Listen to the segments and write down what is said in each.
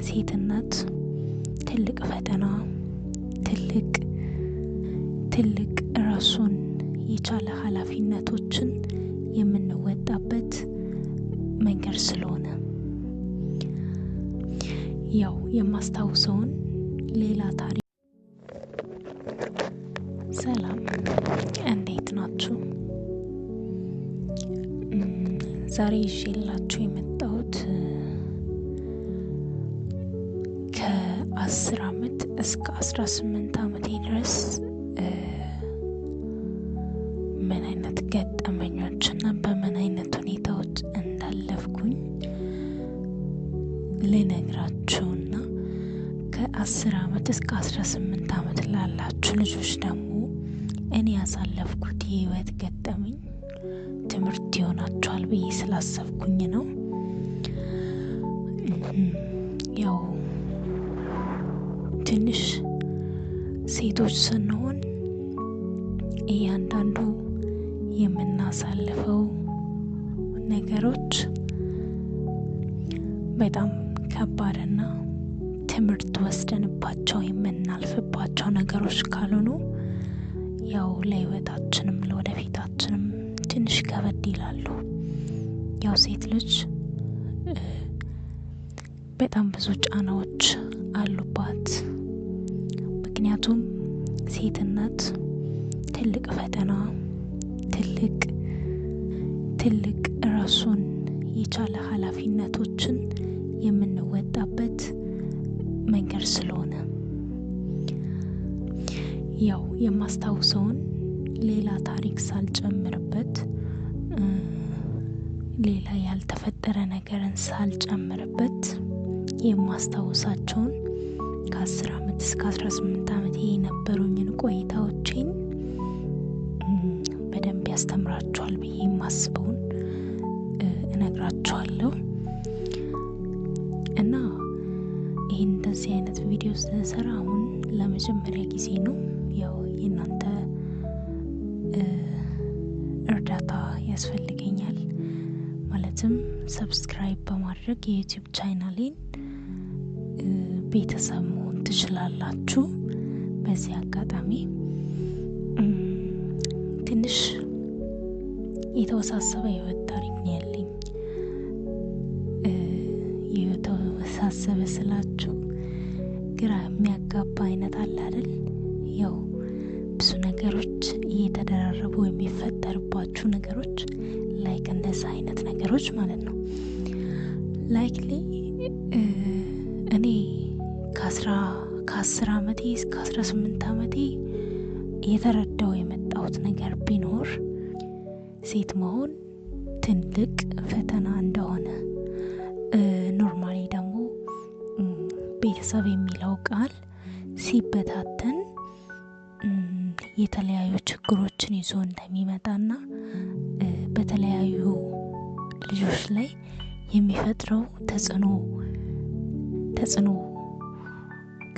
ሴትነት ትልቅ ፈተና፣ ትልቅ ትልቅ ራሱን የቻለ ኃላፊነቶችን የምንወጣበት መንገድ ስለሆነ፣ ያው የማስታውሰውን ሌላ ታሪክ። ሰላም፣ እንዴት ናችሁ? ዛሬ ይዤላችሁ የመጣሁት ከ10 አመት እስከ 18 አመቴ ድረስ ምን አይነት ገጠመኞችና በምን አይነት ሁኔታዎች እንዳለፍኩኝ ልነግራችሁና ከ10 አመት እስከ 18 አመት ላላችሁ ልጆች ደግሞ እኔ ያሳለፍኩት የህይወት ገጠመኝ ትምህርት ይሆናችኋል ብዬ ስላሰብኩኝ ነው። ያው ትንሽ ሴቶች ስንሆን እያንዳንዱ የምናሳልፈው ነገሮች በጣም ከባድና ትምህርት ወስደንባቸው የምናልፍባቸው ነገሮች ካልሆኑ ያው ለህይወታችንም ለወደፊታችንም ትንሽ ከበድ ይላሉ። ያው ሴት ልጅ በጣም ብዙ ጫናዎች አሉባት። ምክንያቱም ሴትነት ትልቅ ፈተና፣ ትልቅ ትልቅ ራሱን የቻለ ኃላፊነቶችን የምንወጣበት መንገድ ስለሆነ፣ ያው የማስታውሰውን ሌላ ታሪክ ሳልጨምርበት፣ ሌላ ያልተፈጠረ ነገርን ሳልጨምርበት የማስታውሳቸውን ከ10 አመት እስከ 18 አመት የነበሩኝን ቆይታዎቼን በደንብ ያስተምራችኋል ብዬ የማስበውን እነግራችኋለሁ። እና ይሄን እንደዚህ አይነት ቪዲዮ ስሰራ አሁን ለመጀመሪያ ጊዜ ነው። ያው የእናንተ እርዳታ ያስፈልገኛል። ማለትም subscribe በማድረግ የ YouTube ቻናሌን ቤተሰብ መሆን ትችላላችሁ። በዚህ አጋጣሚ ትንሽ የተወሳሰበ የህይወት ታሪክ ነው ያለኝ። የተወሳሰበ ስላችሁ ግራ የሚያጋባ አይነት አለ አይደል? ያው ብዙ ነገሮች እየተደራረቡ የሚፈጠርባችሁ ነገሮች፣ like እንደዛ አይነት ነገሮች ማለት ነው። Likely እኔ ከ10 አመቴ እስከ 18 አመቴ የተረዳው የመጣሁት ነገር ቢኖር ሴት መሆን ትልቅ ፈተና እንደሆነ፣ normally ደግሞ ቤተሰብ የሚለው ቃል ሲበታተን የተለያዩ ችግሮችን ይዞ እንደሚመጣና በተለያዩ ልጆች ላይ የሚፈጥረው ተጽዕኖ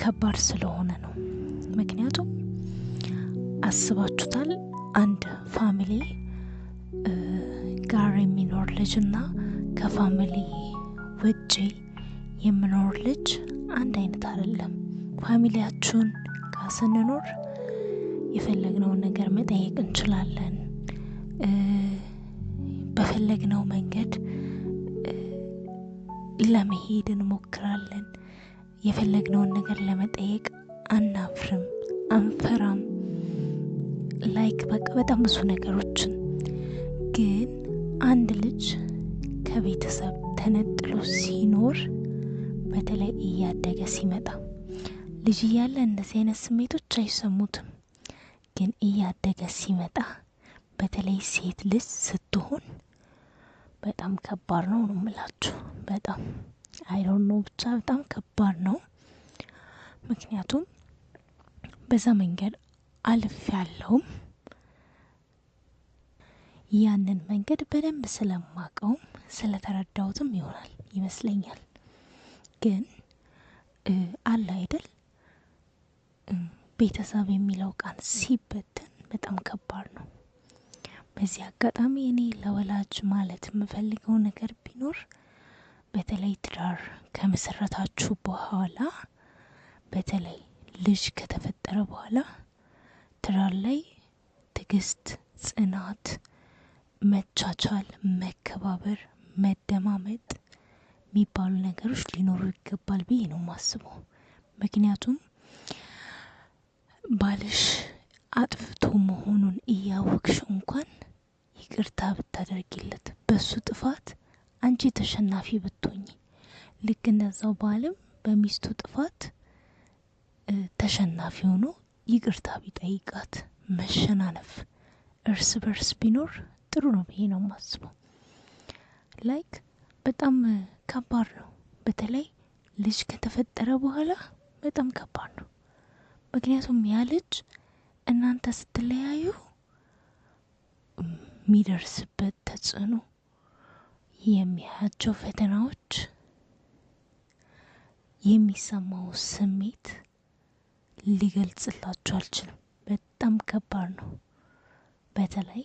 ከባድ ስለሆነ ነው። ምክንያቱም አስባችሁታል፣ አንድ family ጋር የሚኖር ልጅና ከ family ውጪ የሚኖር ልጅ አንድ አይነት አይደለም። Family ያችሁን ጋር ስንኖር የፈለግነውን ነገር መጠየቅ እንችላለን። በፈለግነው መንገድ ለመሄድ እንሞክራለን። የፈለግነውን ነገር ለመጠየቅ አናፍርም፣ አንፈራም። Like በቃ በጣም ብዙ ነገሮችን። ግን አንድ ልጅ ከቤተሰብ ተነጥሎ ሲኖር፣ በተለይ እያደገ ሲመጣ፣ ልጅ እያለ እንደዚህ አይነት ስሜቶች አይሰሙትም። ግን እያደገ ሲመጣ፣ በተለይ ሴት ልጅ ስትሆን በጣም ከባድ ነው ነው የምላችሁ። በጣም፣ I don't know፣ ብቻ በጣም ከባድ ነው። ምክንያቱም በዛ መንገድ አልፌያለሁም፣ ያንን መንገድ በደንብ ስለማቀውም ስለተረዳሁትም ይሆናል ይመስለኛል። ግን አለ አይደል፣ ቤተሰብ የሚለው ቃል ሲበተን በጣም ከባድ ነው። በዚህ አጋጣሚ እኔ ለወላጅ ማለት የምፈልገው ነገር ቢኖር በተለይ ትዳር ከመሰረታችሁ በኋላ፣ በተለይ ልጅ ከተፈጠረ በኋላ ትዳር ላይ ትዕግስት፣ ጽናት፣ መቻቻል፣ መከባበር፣ መደማመጥ የሚባሉ ነገሮች ሊኖሩ ይገባል ብዬ ነው የማስበው። ምክንያቱም ባልሽ አጥፍቶ መሆኑን እያወቅሽ እንኳን ይቅርታ ብታደርጊለት፣ በሱ ጥፋት አንቺ ተሸናፊ ብትሆኚ፣ ልክ እንደዛው ባልም በሚስቱ ጥፋት ተሸናፊ ሆኖ ይቅርታ ቢጠይቃት፣ መሸናነፍ እርስ በርስ ቢኖር ጥሩ ነው ብዬ ነው የማስበው። Like በጣም ከባድ ነው። በተለይ ልጅ ከተፈጠረ በኋላ በጣም ከባድ ነው። ምክንያቱም ያ ልጅ እናንተ ስትለያዩ የሚደርስበት ተጽዕኖ፣ የሚያያቸው ፈተናዎች፣ የሚሰማው ስሜት ሊገልጽላችሁ አልችልም። በጣም ከባድ ነው። በተለይ